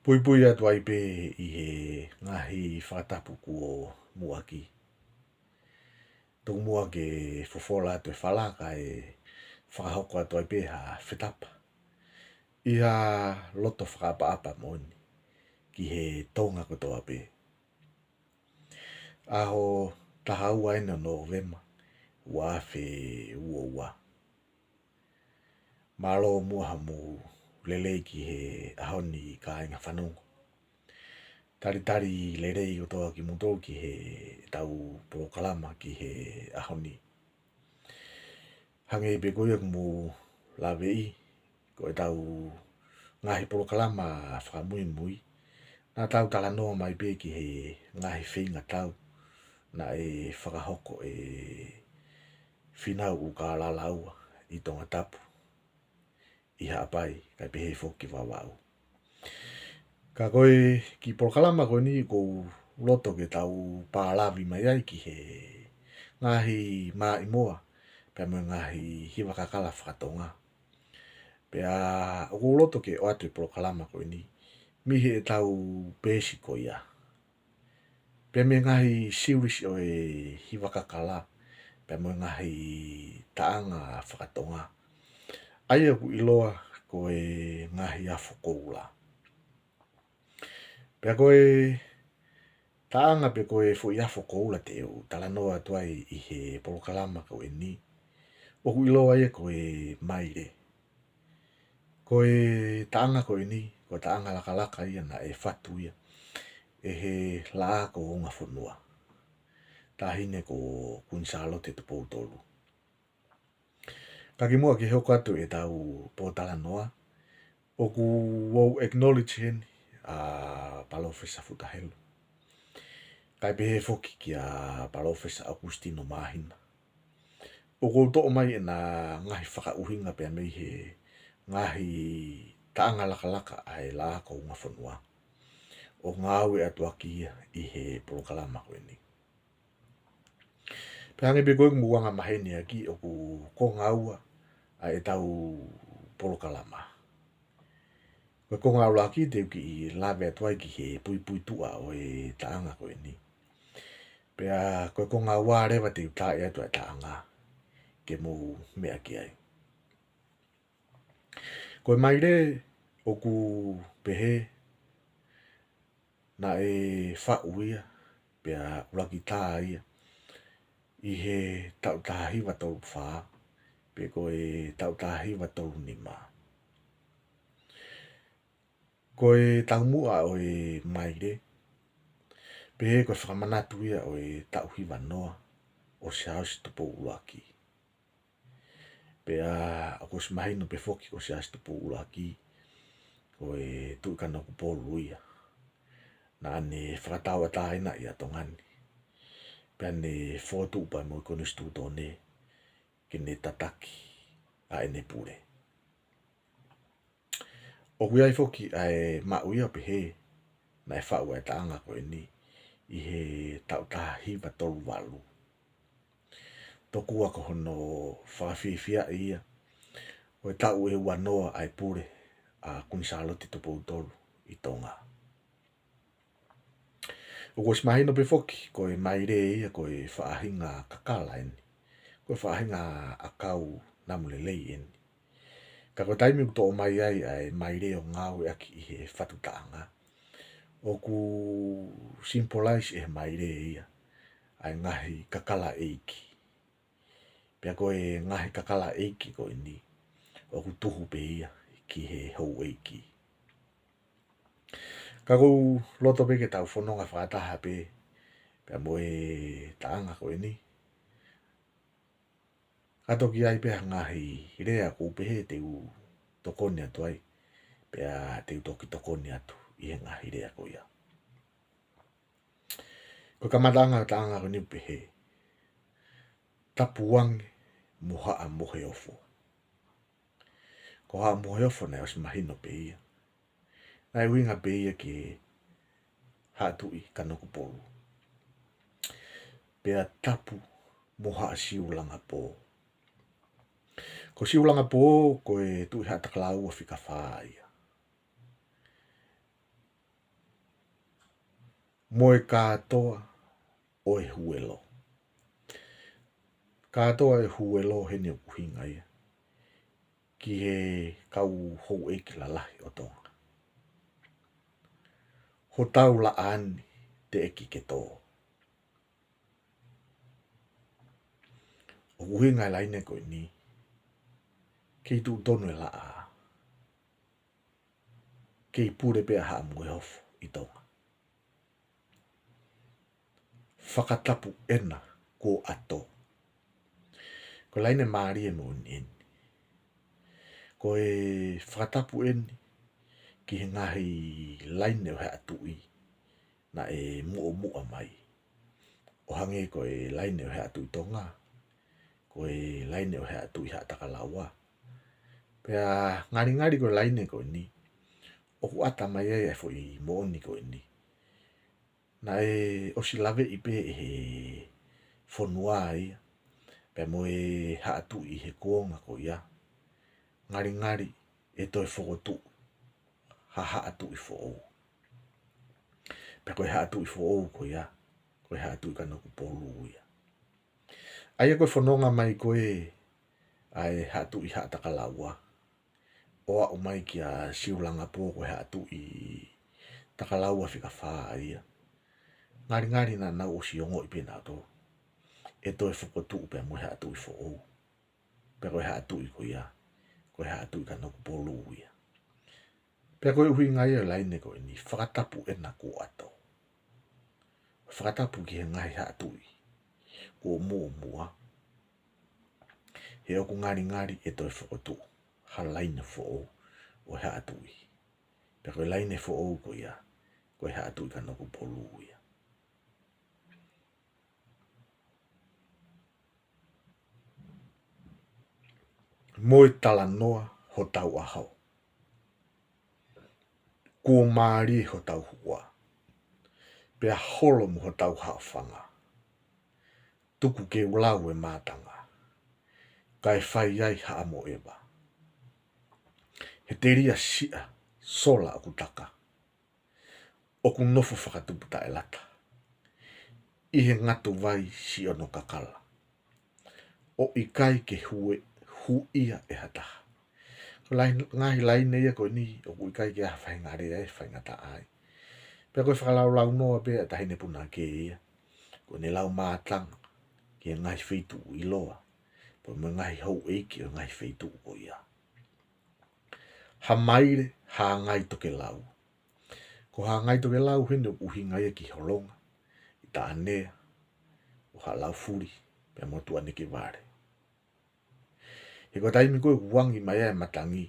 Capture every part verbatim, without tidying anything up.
Puipui atu ai pē ʻi he ngaahi fakatapu kuo muʻaki. Tomuʻa ke fofola atu e fala kae fakahoko atu ai pē ha fetapa ʻi ha loto fakaʻapaʻapa moʻoni ki he Tonga kotoa pē. ʻAho taha ua eni ʻo Nōvema, ua afe ua ua. Mālō muʻa hoʻomou lelei ki he ʻaho ni kāinga fanongo. Talitali lelei kotoa kimoutolu ki heʻetau polokalama ki he ʻaho ni. Hangē pē ko ia kuo mou laveʻi, ko ʻetau ngaahi polokalama fakamuimui, naʻa tau talanoa mai pē ki he ngaahi feingatau naʻe fakahoko ʻe Fīnau ʻUlukālala ua ʻi Tongatapu, ʻi Haʻapai, kae pehē foki Vavaʻu. Ka ko e kiʻi polokalama ko eni ʻoku ou loto ke tau pālavi mai ai ki he ngaahi maʻimoa, pea mo e ngaahi hiva kakala faka-Tonga. Pea ʻoku ou loto ke ʻoatu e polokalama ko eni mei heʻetau peesi ko ia, pea mei he ngaahi series ʻo e hiva kakala, pea mo e ngaahi taʻanga faka-Tonga, ʻa ia ʻoku ʻiloa ko e ngaahi afo koula. Pea ko e taʻanga pe ko e foʻi afo koula te u talanoa atu ai ʻi he polokalama ko eni, ʻoku ʻiloa ia ko e maile. Ko e taʻanga ko eni, ko e taʻanga lakalaka ia naʻe fatu ia ʻe he Laʻā ko Ungafonua, Taʻahine ko Kuini Sālote Tupou Tolu. Ka kimuʻa ke hoko atu ʻetau pōtalanoa, ʻoku ou acknowledge heni ʻa Palōfesa Futa Helu, kae pehē foki kia Palōfesa ʻOkusitino Māhina. ʻOku ou toʻo mai ʻena ngaahi fakaʻuhinga pea mei he ngaahi taʻanga lakalaka ʻa e Laʻā ko Ungafonua, ʻo ngāueʻaki ia ʻi he polokalama ko eni. Pea hangē pē ko ʻeku anga maheni ʻaki, ʻoku konga ua ʻa ʻetau polokalama. Ko e konga ʻuluaki te u kiʻi lave atu ai ki he puipuituʻa ʻo e taʻanga ko eni. Pea ko e konga ua leva te u taaʻi atu ʻa e taʻanga ke mou meʻa ki ai. Ko e maile, ʻoku pehē naʻe faʻu ia, pea ʻuluaki tā ia ʻi he taʻu taha hiva tolu fā, pe ko e taʻu taha hiva tolu nima. Ko e taumuʻa ʻo e maile, pehē ko e fakamanatu ia ʻo e taʻu hiva noa ʻo Siaosi Tupou ʻUluaki. Pea ʻoku ʻosi mahino pē foki ko Siaosi Tupou ʻUluaki, ko e Tuʻi Kanokupolu ia naʻa ne fakatauʻatāinaʻi ʻa Tonga ni, pea ne fokotuʻu pea mo e Konisitūtone ke ne tataki ʻa ʻene pule. ʻOku ʻi ai foki ʻa e maʻu ia ʻo pehē naʻe faʻu ʻa e taʻanga ko eni ʻi he taʻu taha hiva tolu valu. Tokua ko hono fakafiefiaʻi ia ʻo e taʻu ʻe ua noa ʻa e pule ʻa Kuini Sālote Tupou Tolu ʻi Tonga. ʻOku ʻosi mahino pē foki, ko e maile ia ko e faʻahinga kakala eni, ko e faʻahinga ʻakau namu lelei eni. Ka ko e taimi ʻoku toʻo mai ai ʻa e maile ʻo ngāueʻaki ʻi he fatu taʻanga, ʻoku symbolize ʻe he maile ia ʻa e ngaahi kakala ʻeiki. Pea ko e ngaahi kakala ʻeiki ko eni, ʻoku tuhu pē ia ki he houʻeiki. Ka ʻoku ou loto pē ke tau fononga fakataha pē pea mo e taʻanga ko eni. Ka toki ʻi ai pē ha ngaahi lea ʻoku ou pehē te u tokoni atu ai, pea te u toki tokoni atu ʻi he ngaahi lea ko ia. Ko e kamataʻanga ʻo e taʻanga ko eni ʻoku pehē: Tapu ange mo Haʻa Moheofo. Ko Haʻa Moheofo naʻe ʻosi mahino pē ia. Naʻe ʻuhinga pē ia ki he Haʻa Tuʻi Kanokupolu. Pea tapu mo Haʻa Siulangapō. Ko Siulangapō ko e Tuʻi Haʻatakalaua fika fā ia. Mo e kātoa ʻo e huelo. Kātoa ʻo e huelo heni ʻoku ʻuhinga ia ki he kau houʻeiki lalahi ʻo Tonga. Hotau laʻā ni teʻeki ke tō. ʻOku ʻuhinga e laine ko eni, kei tuʻu tonu e laʻā, kei pule pē ʻa Haʻa Moheofo ʻi Tonga. Fakatapu ʻena kuo ʻato. Ko e laine mālie moʻoni eni. Ko e fakatapu eni ki he ngaahi laine ʻo e Haʻa Tuʻi naʻe muʻomuʻa mai. ʻO hangē ko e laine ʻo e Haʻa Tuʻi Tonga, ko e laine ʻo e Haʻa Tuʻi Haʻatakalaua. Pea ngalingali ko e laine ko eni, ʻoku ʻata mai ai e foʻi moʻoni ko eni. Naʻe ʻosi laveʻi pē ʻe he fonua ia, pea mo e Haʻa Tuʻi he kuonga ko ia. Ngalingali ʻe toe fokotuʻu ha Haʻa Tuʻi foʻou. Pea ko e Haʻa Tuʻi foʻou ko ia, ko e Haʻa Tuʻi Kanokupolu ia. ʻA ia ko e fononga mai ko ē ʻa e Haʻa Tuʻi Haʻatakalaua, ʻo aʻu mai kia Siulangapō ko e Haʻa Tuʻi Takalaua fika fā ia. Ngalingali naʻa nau ʻosi ongoʻi pē nautolu ʻe toe fokotuʻu pea mo e Haʻa Tuʻi foʻou. Pea ko e Haʻa Tuʻi ko ia, ko e Haʻa Tuʻi Kanokupolu ia. Pea ko e ʻuhinga ia e laine ko eni, fakatapu ʻena kuo ʻato. Fakatapu ki he ngaahi Haʻa Tuʻi kuo muʻomuʻa. He ʻoku ngalingali ʻe toe fokotuʻu ha laine foʻou ʻo e Haʻa Tuʻi. Pea ko e laine foʻou ko ia, ko e Haʻa Tuʻi Kanokupolu ia. Mo e talanoa hotau ʻaho. Kuo mālie hotau huʻa, pea holo mo hotau haʻofanga. Tuku ke u lau e mātanga, kae fai ai haʻamo ʻeva. He telia siʻa sola ʻoku taka, ʻoku nofo fakatupu taʻelata ʻi he ngatu vai siʻono kakala, ʻo ʻikai ke hue, huʻia ʻe ha taha. Ko e laine, ngaahi laine ia ko eni, ʻoku ʻikai ke ʻi ai ha faʻahinga lea ʻe faingataʻa ai. Pea ko e fakalaulaunoa pē ʻa e taʻahine punake ia, ko ʻene lau mātanga ki he ngaahi feituʻu ʻiloa, pea mo e ngaahi houʻeiki ʻo e ngaahi feituʻu ko ia. Hamaile Hangai Tokelau. Ko Hangai Tokelau heni ʻoku ʻuhinga ia ki Holonga, ʻi Taʻanea, ʻo Haʻalaufuli, pea mo Tuʻanekivale. He ko e taimi ko ē ʻoku angi mai ai e matangi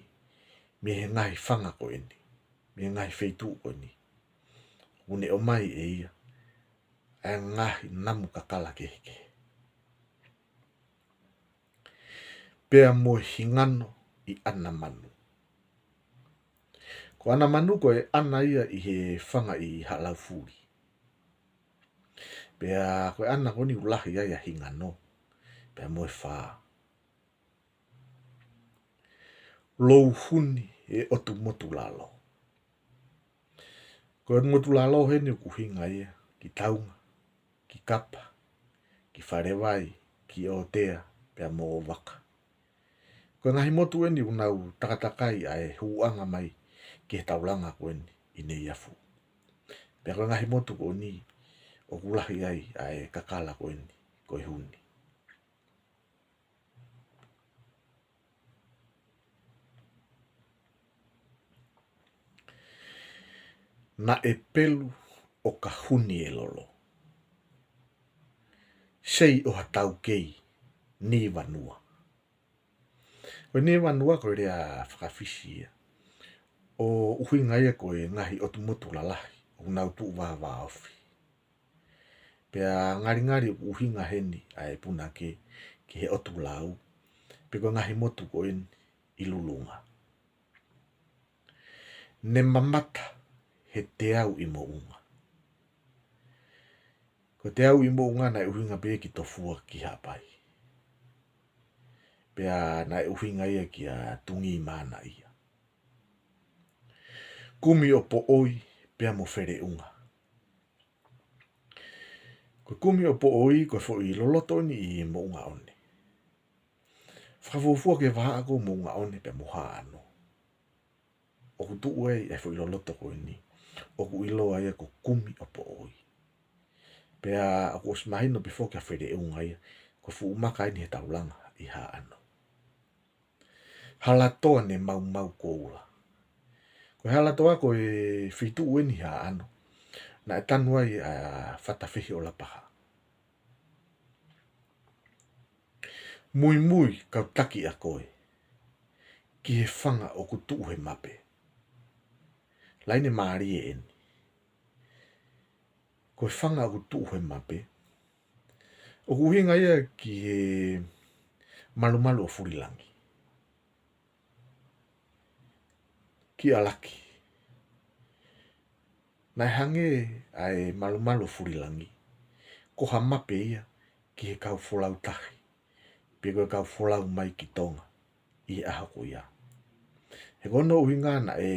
mei he ngaahi fanga ko eni, mei he ngaahi feituʻu ko eni, ʻoku ne ʻomai ʻe ia ʻa e ngaahi namu kakala kehekehe, pea mo e hingano ʻi ʻAnamanu. Ko ʻAnamanu ko e ʻana ia ʻi he fanga ʻi Haʻalaufuli. Pea ko e ʻana ko eni ʻoku lahi ai ʻa Hingano, pea mo e fā. Louhuni e ʻOtu Motu Lalo. Ko e ʻOtu Motu Lalo heni ʻoku ʻuhinga ia ki Taunga, ki Kapa, ki Falevai, ki ʻOtea, pea mo ʻOvaka. Ko e ngaahi motu eni ʻoku nau takatakai ʻa e hūʻanga mai ki he taulanga ko eni ʻi Neiafu. Pea ko e ngaahi motu ko eni ʻoku lahi ai ʻa e kakala ko eni, ko e huni. Naʻe pelu ʻo ka huni e lolo. Sei ʻo ha taukei Nivanua. Ko e Nivanua ko e lea faka-Fisi ia, ʻo ʻuhinga ia ko e ngaahi ʻotu motu lalahi ʻoku nau tuʻu vāvāofi. Pea ngalingali ʻoku ʻuhinga heni ʻa e punake ki he ʻOtu Lau, pe ko e ngaahi motu ko eni ʻi Lulunga. Ne mamata he teau ʻi Moʻunga. Ko e teau ʻi Moʻunga naʻe ʻuhinga pē ki Tofua ki Haʻapai. Pea naʻe ʻuhinga ia kia Tungī Mānaʻia. Kumi ʻo Poʻoi pea mo Feleʻunga. Ko e kumi ʻo poʻoi, ko e foʻi loloto ʻeni ʻi Moʻungaʻone. Fakafuofua ki he vahaʻa ko Moʻungaʻone pea mo Haʻano. ʻOku tuʻu ai e foʻi loloto ko ʻeni ʻoku ʻiloa ia ko Kumi ʻo Poʻoi. Pea ʻoku ʻosi mahino pē foki ʻa Feleʻunga ia, ko e fuʻu maka ʻeni he taulanga ʻi Haʻano. Halatoa ne maumau koula. Ko e Halatoa ko e feituʻu ʻeni ʻi Haʻano naʻe tanu ai ʻa Fatafehi ʻo Lapaha. Muimui kau taki ʻa koe ki he fanga ʻoku tuʻu he mape. Laine mālie ʻeni. Ko e fanga ʻoku tuʻu he mape, ʻoku ʻuhinga ia ki he malumalu ʻo Fulilangi. Ki ʻAlaki. Naʻe hangē ʻa e malumalu ʻo Fulilangi ko ha mape ia ki he kau folau tahi, pe ko e kau folau mai ki Tonga ʻi he ʻaho ko ia. He ko hono ʻuhinga naʻe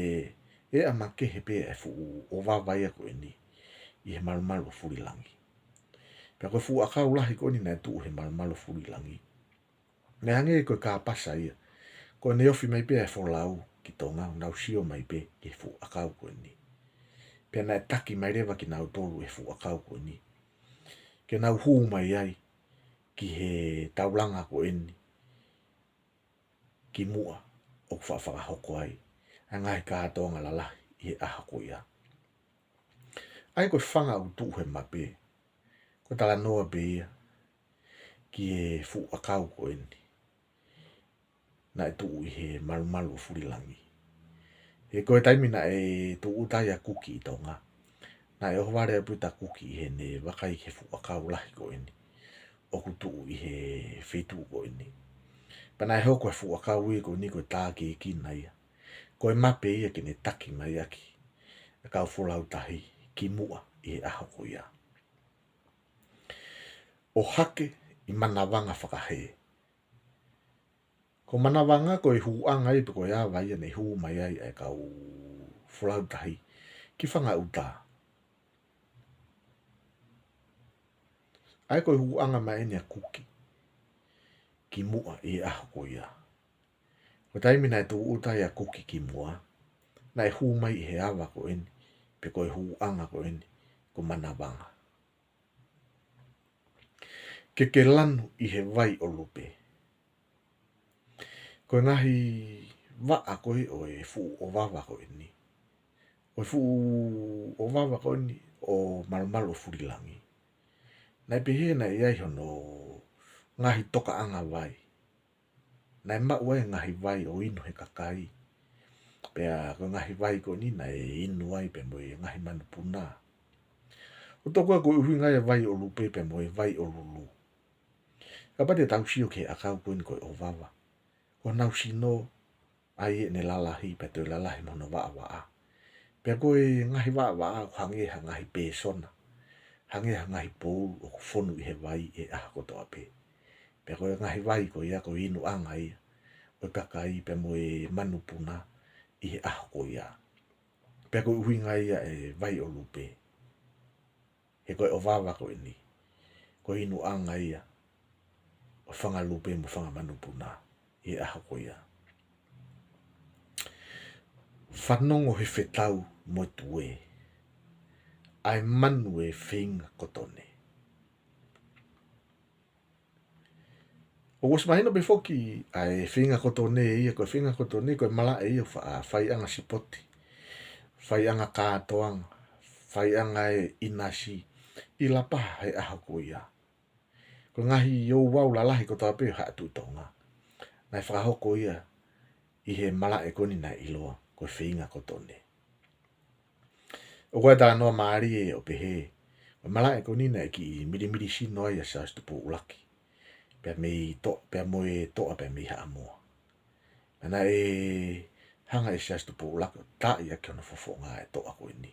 ʻea makehe pē e fuʻu ʻovava ia ko ʻeni ʻi he malumalu ʻo Fulilangi. Pea ko e fuʻu ʻakau lahi ko ʻeni naʻe tuʻu he malumalu ʻo Fulilangi, naʻe hangē ko e kāpasa ia. Ko ʻene ofi mai pē e folau ki Tonga, nau sio mai pē ki he fuʻu ʻakau ko ʻeni. Pea naʻe taki mai leva kinautolu ʻe he fuʻu ʻakau ko ʻeni ke nau hū mai ai ki he taulanga ko ʻeni ki Muʻa ʻoku faʻa fakahoko ai ʻa e ngaahi kātoanga lalahi ʻi he ʻaho ko ia. ʻA ia ko e fanga ʻoku tuʻu he mape, ko e talanoa pē ia ki he fuʻu ʻakau ko ʻeni naʻe tuʻu ʻi he malumalu ʻo Fulilangi. He ko e taimi naʻe tūʻuta ai ʻa Kuki ʻi Tonga, naʻe ʻohovale ʻa Pita Kuki ʻi heʻene vakai ki he fuʻu ʻakau lahi ko ʻeni ʻoku tuʻu ʻi he feituʻu ko ʻeni. Pea naʻe hoko e fuʻu ʻakau ia ko ʻeni ko e tākiekina ia, ko e mape ia ke ne taki mai ʻaki e kau folau tahi ki Muʻa ʻi he ʻaho ko ia. ʻO hake ʻi Manavanga Fakahē. Ko Manavanga ko e hūʻanga ia pe ko e ava ia ne hū mai ai e kau folau tahi ki Fangaʻuta. ʻA ia ko e hūʻanga mai ʻeni ʻa Kuki ki Muʻa ʻi he ʻaho ko ia. Ko e taimi naʻe tūʻuta ai ʻa Kuki ki Muʻa, naʻe hū mai ʻi he ava ko ʻeni, pe ko e hūʻanga ko ʻeni ko Manavanga. Ke ke lanu ʻi he vai ʻo Lupe. Ko e ngaahi vaʻa ko ē ʻo e fuʻu ʻovava ko ʻeni, ʻo e fuʻu ʻovava ko ʻeni ʻo malumalu ʻo Fulilangi, naʻe pehē naʻe ʻi ai hono ngaahi tokaʻanga vai. Naʻe maʻu ai e ngaahi vai ʻo inu he kakai. Pea ko e ngaahi vai ko ʻeni naʻe inu ai pea mo e ngaahi manupuna. ʻO tokua ko e ʻuhinga ia e vai ʻo Lupe pea mo e vai ʻo Lulu. Kapau te tau sio ki he ʻakau ko ʻeni ko e ʻovava, ko honau sino ʻa ia ʻene lalahi pea toe lalahi mo hono vaʻavaʻa. Pea ko e ngaahi vaʻavaʻa ʻoku hangē ha ngaahi pēsona, hangē ha ngaahi poulu ʻoku fonu ʻi he vai ʻi he ʻaho kotoa pē. Pea ko e ngaahi vai ko ia ko e inuʻanga ia ʻo e kakai pea mo e manupuna ʻi he ʻaho ko ia. Pea ko e ʻuhinga ia e vai ʻo Lupe, he ko e ʻovava ko ʻeni ko e inuʻanga ia ʻo e fanga lupe mo e fanga manupuna ʻi he ʻaho ko ia. Fanongo he fetau mo e tuē, ʻa e manu e feinga kotone. ʻOku ʻosi mahino pē foki ʻa e feinga kotone ia, ko e feinga kotone ko e malaʻe ia ʻoku fa-, faiʻanga sipoti, faiʻanga kātoanga, faiʻanga e ʻinasi ʻi Lapaha he ʻaho ko ia. Ko e ngaahi ouau lalahi kotoa pē ʻo Haʻa Tuʻi Tonga naʻe fakahoko ia ʻi he malaʻe ko ʻeni naʻe ʻiloa ko e feinga kotone. ʻOku ʻi ai e talanoa mālie ʻo pehē, ko e malaʻe ko ʻeni naʻe kiʻi milimili sino ai ʻa Siaosi Tupou ʻUluaki pea mei To-, pea mo e toʻa pea mei Haʻamoa. Pea naʻe hanga ʻe Siaosi Tupou ʻUluaki ʻo taaʻi ʻaki hono fofonga e toʻa ko ʻeni,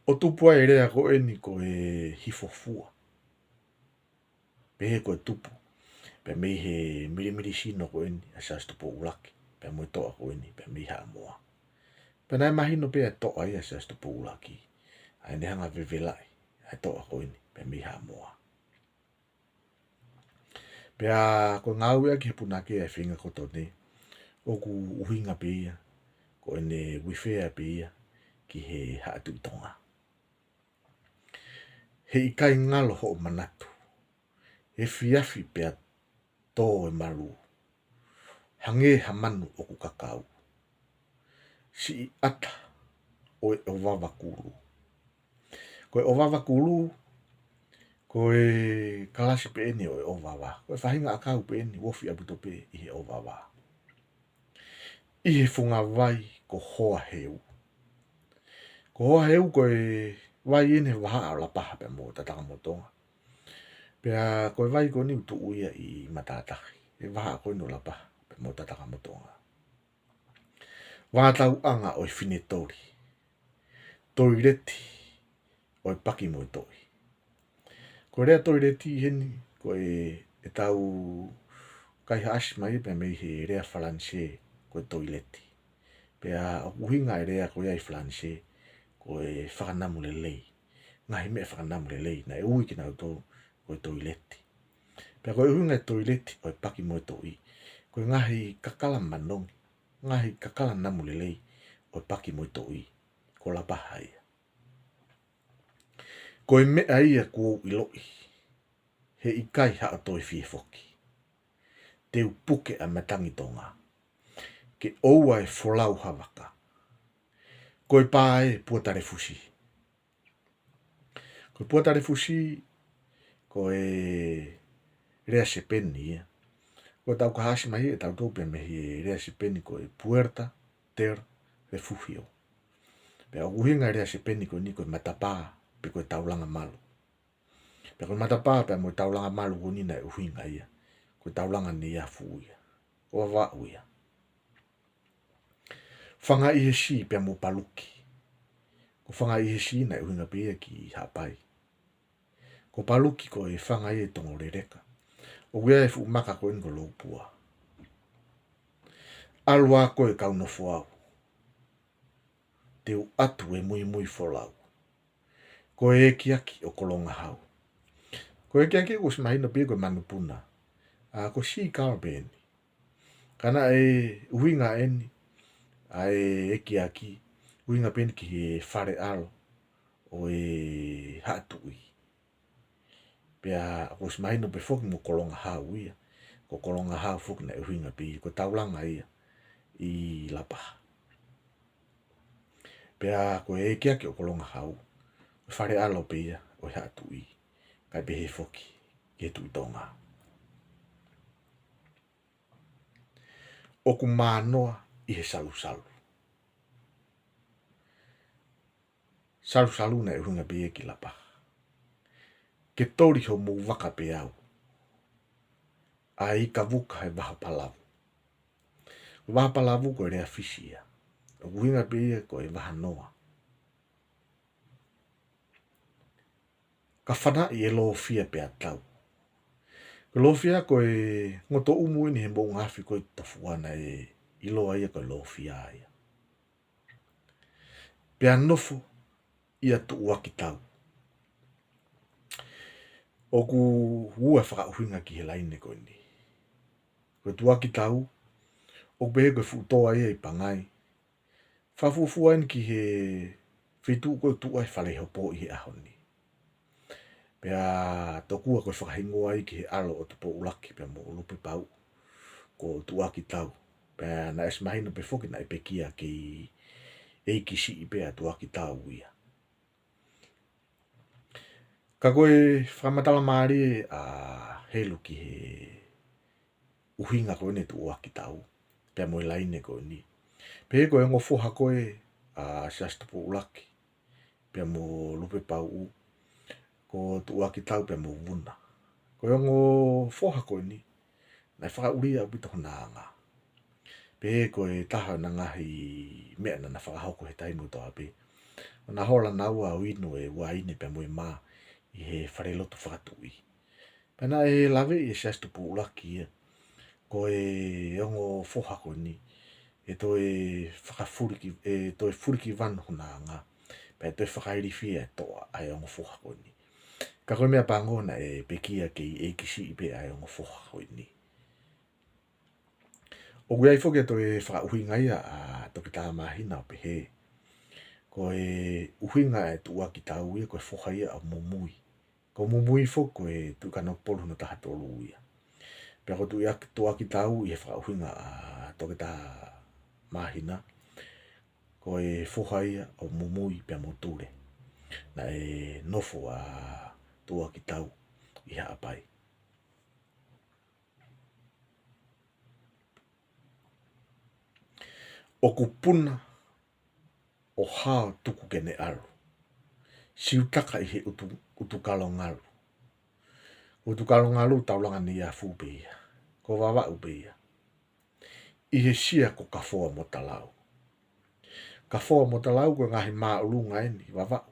ʻo tupu ai e lea ko ʻeni ko e Hifofua. Pehē ko e tupu pea mei he milimili sino ko ʻeni ʻa Siaosi Tupou ʻUluaki pea mo e toʻa ko ʻeni pea mei Haʻamoa. Pea naʻe mahino pē ʻa e toʻa ia ʻa Siaosi Tupou ʻUluaki, ʻa ʻene hanga vevelaʻi ʻa e toʻa ko eni, pea mei Haʻamoa. Pea ko e ngāueʻaki he punake ʻa e feinga kotoa ni, ʻoku ʻuhinga pē ia ko ʻene uifea pē ia ki he Haʻa Tuʻi Tonga. He ʻikai ngalo hoʻo manatu, he efiafi pea tō e malu, hangē ha manu ʻoku kakau, siʻi ʻata ʻo e ʻovava kulu. Ko e ʻovava kulu, ko e kalasi pē eni ʻo e ʻovava. Ko e faʻahinga ʻakau pē eni ʻoku ofi ʻaupito pē ʻi he ʻovava. ʻI he funga vai ko Hoaheu. Ko Hoaheu ko e vai eni he vahaʻa ʻo Lapaha pea mo Tatakamotonga. Pea ko e vai ko eni ʻoku tuʻu ia ʻi Matātahi. He vahaʻa ko eni ʻo Lapaha pea mo Tatakamotonga. Vātauʻanga ʻo e Finetoli. Toileti ʻo e Paki mo e Toʻi. Ko e lea toileti heni, ko e, ʻetau kaihaʻasi mai pea mei he lea Falanisē, ko e toileti. Pea ʻoku ʻuhinga e lea ko ia ʻi Falanisē, ko e fakanamu lelei. Ngaahi meʻa fakanamu lelei, naʻe ui kinautolu ko e toileti. Pea ko e ʻuhinga e toileti ʻo e Paki mo e Toʻi, ko e ngaahi kakala manongi, ngaahi kakala namu lelei ʻo e Paki mo e Toʻi, ko Lapaha ia. Ko e meʻa ia kuo u ʻiloʻi, he ʻikai haʻo toe fie foki. Te u puke ʻa matangi Tonga, ke ʻoua ʻe folau ha vaka. Ko e pā ē Puatalefusi. Ko e Puatalefusi, ko e lea Sepeni ia. Ko ʻetau kaihaʻasi mai ʻe tautolu pea mei he lea Sepeni ko e Puerta del Refugio. Pea ʻoku ʻuhinga e lea Sepeni ko eni ko e matapā, pe ko e taulanga malu. Pea ko e matapā pea mo e taulanga malu ko eni naʻe ʻuhinga ia, ko e taulanga Neiafu ia. Ko Vavaʻu ia. Fanga ʻi he Sī pea mo Paluki. Ko Fanga ʻi he Sī naʻe ʻuhinga pē ia ki Haʻapai. Ko Paluki ko e fanga ia ʻi Tongoleleka. ʻOku ʻi ai e fuʻu maka ko eni ko Loupua. ʻAlu ā koe kau nofo au. Te u ʻatu e muimui folau. Ko e ekiaki ʻo Kolongahau. Ko e ekiaki ʻoku ʻosi mahino pē ko e manupuna. ʻA, ko e seagull pē eni. Ka naʻe ʻuhinga eni ʻa e ekiaki, ʻuhinga pē eni ki he fale ʻalo ʻo e Haʻa Tuʻi. Pea ʻoku ʻosi mahino pē foki mo Kolongahau ia. Ko Kolongahau foki naʻe ʻuhinga pē ia, ko e taulanga ia ʻi Lapaha. Pea ko e ekiaki ʻo Kolongahau, ko e fale ʻalo pē ia ʻo e Haʻa Tuʻi, kae pehē foki ki he Tuʻi Tonga. ʻOku mānoa ʻi he salusalu. Salusalu naʻe ʻuhinga pē ia ki Lapaha. Ke toli homou vaka peau. ʻAi ka vuka he vaha palavu. Vaha palavu ko e lea Fisi ia. ʻOku ʻuhinga pē ia ko e vaha noa. Ka fanaʻi e lofia pea tau. Ko e lofia ko e ngotoʻumu eni he moʻunga afi ko ē ʻi Tofua naʻe ʻiloa ia ko e lofia ia. Pea nofo ia Tuʻuakitau. ʻOku ua e fakaʻuhinga ki he laine ko eni. Ko e Tuʻuakitau, ʻoku pehē ko e fuʻu toa ia ʻi Pangai. Fakafuofua eni ki he feituʻu ko ē ʻoku tuʻu ai e fale hopo ʻi he ʻaho ni. Pea tokua ko e fakahingoa ia ki he ʻalo ʻo Tupou ʻUluaki pea mo Lupepauʻu, ko Tuʻuakitau. Pea naʻe ʻosi mahino pē foki naʻe pekia kei ʻeiki siʻi pē ʻa Tuʻuakitau ia. Ka ko e fakamatala mālie ʻa Helu ki he ʻuhinga ko eni Tuʻuakitau, pea mo e laine ko eni. Pehē ko e ongo foha ko ē ʻa Siaosi Tupou ʻUluaki, pea mo Lupepauʻu, ko Tuʻuakitau pea mo Vuna. Ko e ongo foha ko eni, naʻe fakaʻulia ʻaupito hona anga. Pehē ko e taha ʻo e ngaahi meʻa naʻa na fakahoko he taimi kotoa pē, ʻo na hola naua ʻo inu e uaine pea mo e mā ʻi he falelotu fakatuʻi. Pea naʻe laveʻi ʻe Siaosi Tupou ʻUluaki ia, ko e ongo foha ko eni, ʻe toe fakafuliki-, ʻe toe fulikivanu hona anga, pea ʻe toe fakailifia e toʻa ʻa e ongo foha ko eni. Ka ko e meʻa pango naʻe pekia kei ʻeikisiʻi pē ʻa e ongo foha ko eni. ʻOku ʻi ai foki ʻa e toe fakaʻuhinga ia ʻa Toketā Māhina ʻo pehē, ko e ʻuhinga ʻa e Tuʻuakitau ia ko e foha ia ʻo Mumui. Ko Mumui foki ko e Tuʻi Kanokupolu hono taha tolu ia. Pea ko e Tuʻi-, Tuʻuakitau ʻi he fakaʻuhinga ʻa Toketā Māhina, ko e foha ia ʻo Mumui pea mo Tule. Naʻe nofo ʻa Tuʻuakitau ʻi Haʻapai. ʻOku puna ʻo hao tuku ke ne ʻalu. Siutaka ʻi he ʻutu, ʻutukalongalu. ʻUtukalongalu taulanga nei afu pē ia. Ko Vavaʻu pē ia. ʻI he sia ko Kafoa mo Talau. Kafoa mo Talau ko e ngaahi māʻolunga eni Vavaʻu.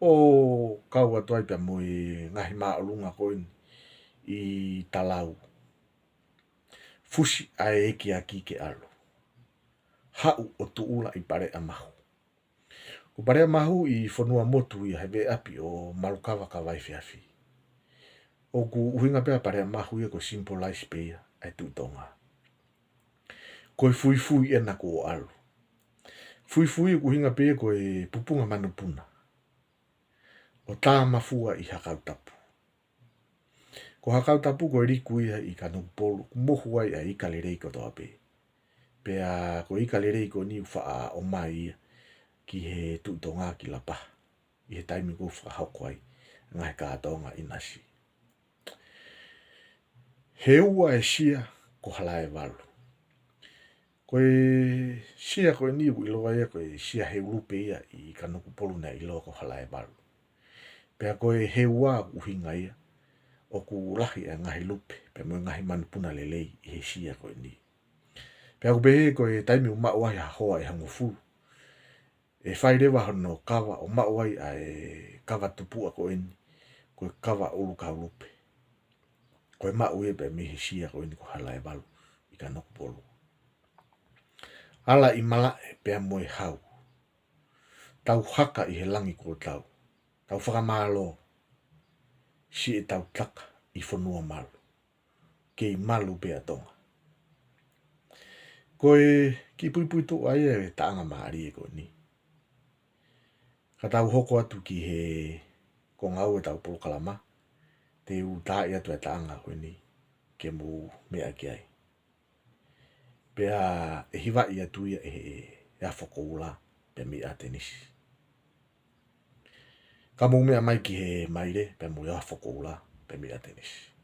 ʻO kau atu ai pea mo e ngaahi māʻolunga ko eni ʻi Talau. Fusi ʻa e ʻekiaki ke ʻalu. Haʻu ʻo tuʻula ʻi Paleamahu. Ko Paleamahu ʻi Fonuamotu ia he veʻe ʻapi ʻo Malukava Kavaefiafi. ʻOku ʻuhinga pē ʻa Paleamahu ia ko e symbolize pē ia ʻa e Tuʻi Tonga. Ko e fuifui ena kuo ʻalu. Fuifui ʻoku ʻuhinga pē ia ko e pupunga manupuna. ʻO tāmafua ʻi Hakautapu. Ko Hakautapu ko e liku ia ʻi Kanokupolu, ʻoku mohu ai ʻa e ika lelei kotoa pē. Pea ko e ika lelei ko eni ʻoku faʻa ʻomai ia ki he Tuʻi Tonga ki Lapaha. ʻI he taimi ʻoku fakahoko ai ngaahi kātoanga ʻinasi. He ua e sia ko Halaevalu. Ko e sia ko eni ʻoku ʻiloa ia ko e sia heu lupe ia ʻi Kanokupolu naʻe ʻiloa ko Halaevalu. Pea ko e he ua ʻoku ʻuhinga ia ʻoku lahi ʻa e ngaahi lupe, pea mo e ngaahi manupuna lelei ʻi he sia ko eni. Pea ʻoku pehē ko e taimi ʻoku maʻu ai ha hoa ʻe hongofulu, ʻe fai leva hono kava ʻo maʻu ai ʻa e kava tupuʻa ko eni, ko e kava ʻulukaulupe. Ko e maʻu ia pē mei he sia ko eni ko Halaevalu ʻi Kanokupolu. Ala ʻi malaʻe pea mo e hau. Tau haka ʻi he langi kuo tau. Tau fakamālō. Siʻetau taka ʻi Fonuamalu. Kei malu pē ʻa Tonga. Ko e kiʻi puipuituʻa ia e taʻanga mālie ko eni. Ka tau hoko atu ki he konga ua ʻetau polokalama, te u taaʻi atu e taʻanga ko eni ke mou meʻa ki ai. Pea ʻe hivaʻi atu ia ʻe he, ʻe he Afokoula pea mei ʻAtenisi. Ka mou meʻa mai ki he maile pea mo e Afokoula pea mei ʻAtenisi.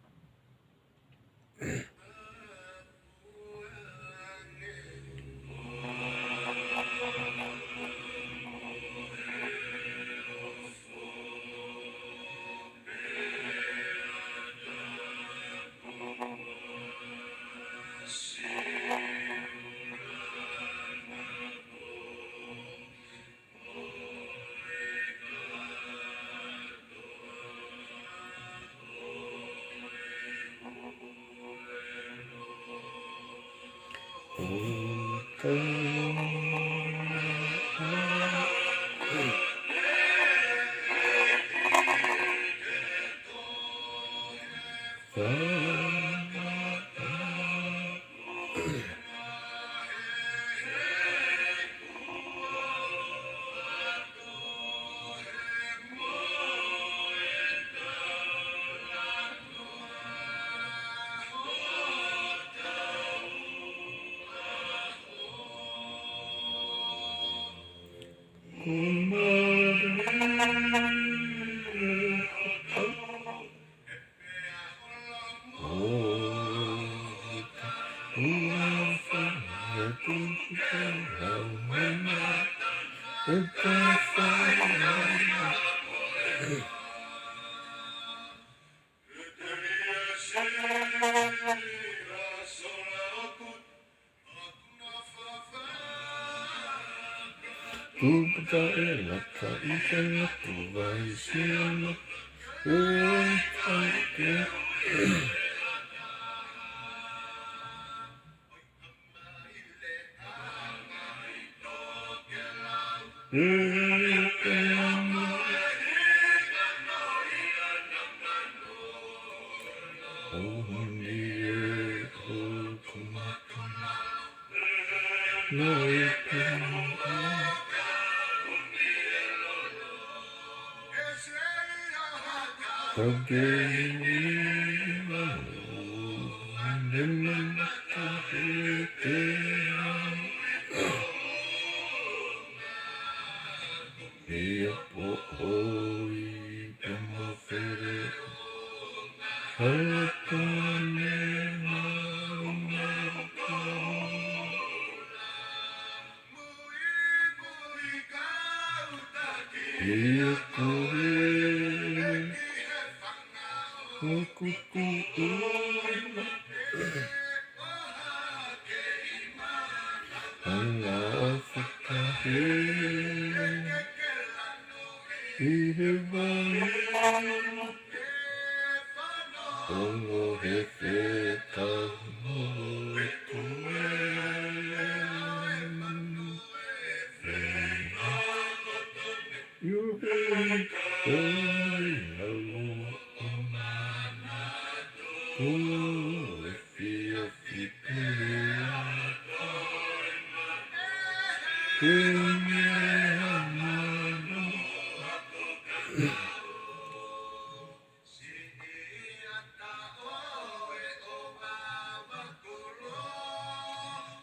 Ia poʻoi pea mo fere. Hala tane ma uma. Ia koe. Kuku ui. Anga fakahē ʻi he vai. Ongo he fetau mo e tue. Iu he kai alo o mana. Ko e fiefia pea ke mea mano.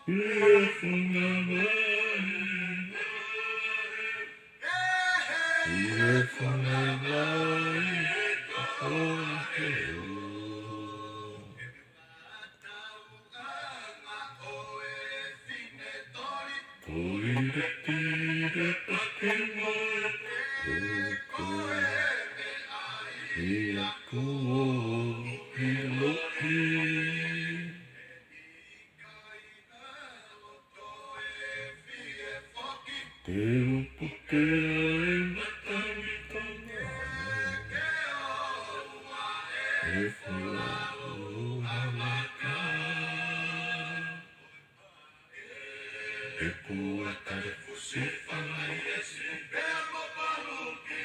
Ia funga mai. Ia funga mai. Ko e Ko e pire pake mo e ko e ia kuo ʻiloʻi. Te u puke ai matangi tonga e fulau amaka. E pua tare fusi fangai e si pea mo paluki.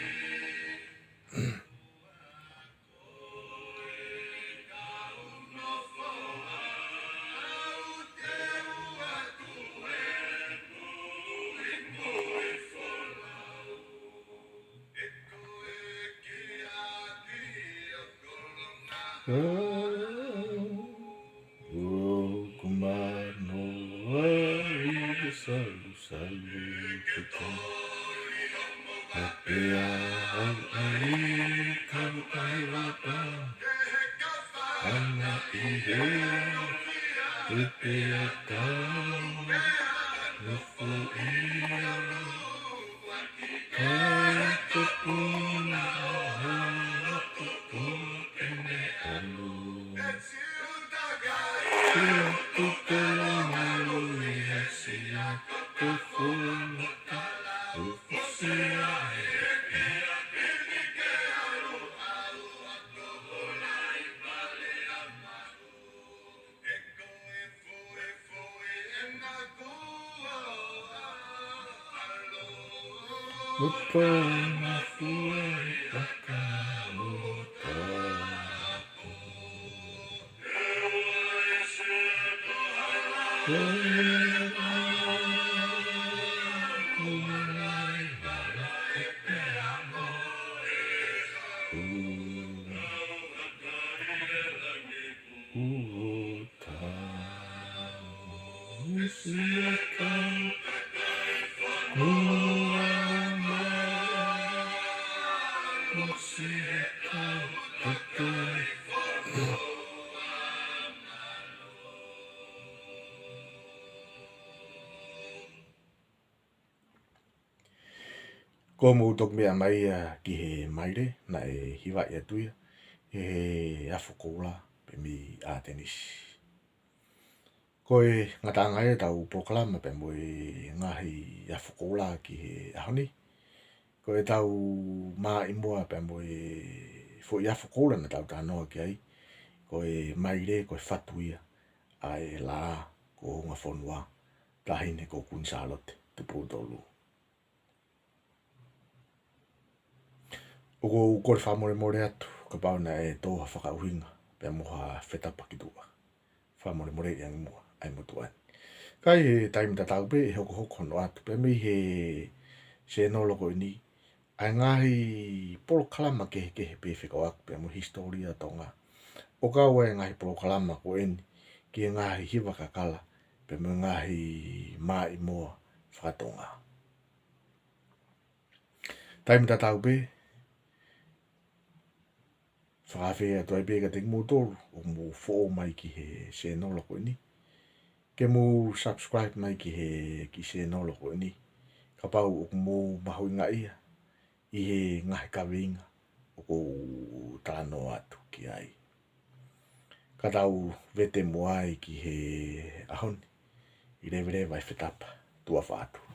ʻOku manoa ʻi he salusalu ke tau. Pea au ai kau kai lapa. Ana ʻi he, ʻe pea tau. Nofo ʻi a. Kai kapuna ʻo ha, ʻo ko ke ne anu. Ia ko ke langa lui e sia ka fua mata. Ufusia e pea pini ke alu au a ko ʻola i pale a mahu. Ko hoʻomou toki meʻa mai ia ki he maile naʻe hivaʻi atu ia ʻe he Afokoula pē mei ʻAtenisi. Ko e ngataʻanga ia ʻetau polokalama pea mo e ngaahi afokoula ki he ʻaho ni. Ko ʻetau maʻimoa pea mo e foʻi afokoula naʻa tau talanoa ki ai, ko e maile, ko e fatu ia ʻa e Laʻā kuo Ungafonua, Taʻahine ko Kuini Sālote Tupou Tolu. ʻOku ou kole fakamolemole atu kapau naʻe tō ha fakaʻuhinga pea mo ha fetapa ki tuʻa. Fakamolemoleʻi ange muʻa ʻa e motuʻa ni. Ka ʻi he taimi tatau pē ʻe hokohoko hono ʻoatu pē mei he sēnolo ko eni ʻa e ngaahi polokalama kehekehe pē fekauʻaki pea mo e hisitōlia ʻo Tonga. ʻO kau ai e ngaahi polokalama ko eni ki he ngaahi hiva kakala pea mo e ngaahi maʻimoa faka-Tonga. Taimi tatau pē, fakaafeʻi atu ai pē kiate kimoutolu ʻoku mou foʻou mai ki he sēnolo ko eni ke mou subscribe mai ki he kiʻi sēnolo ko eni, kapau ʻoku mou mahuʻingaʻia ʻi he ngaahi kaveinga ʻoku ou talanoa atu ki ai. Ka tau vete muʻa ai ki he ʻaho ni, ʻi he leveleva ʻo e fetapa. Tuʻa ʻofa atu.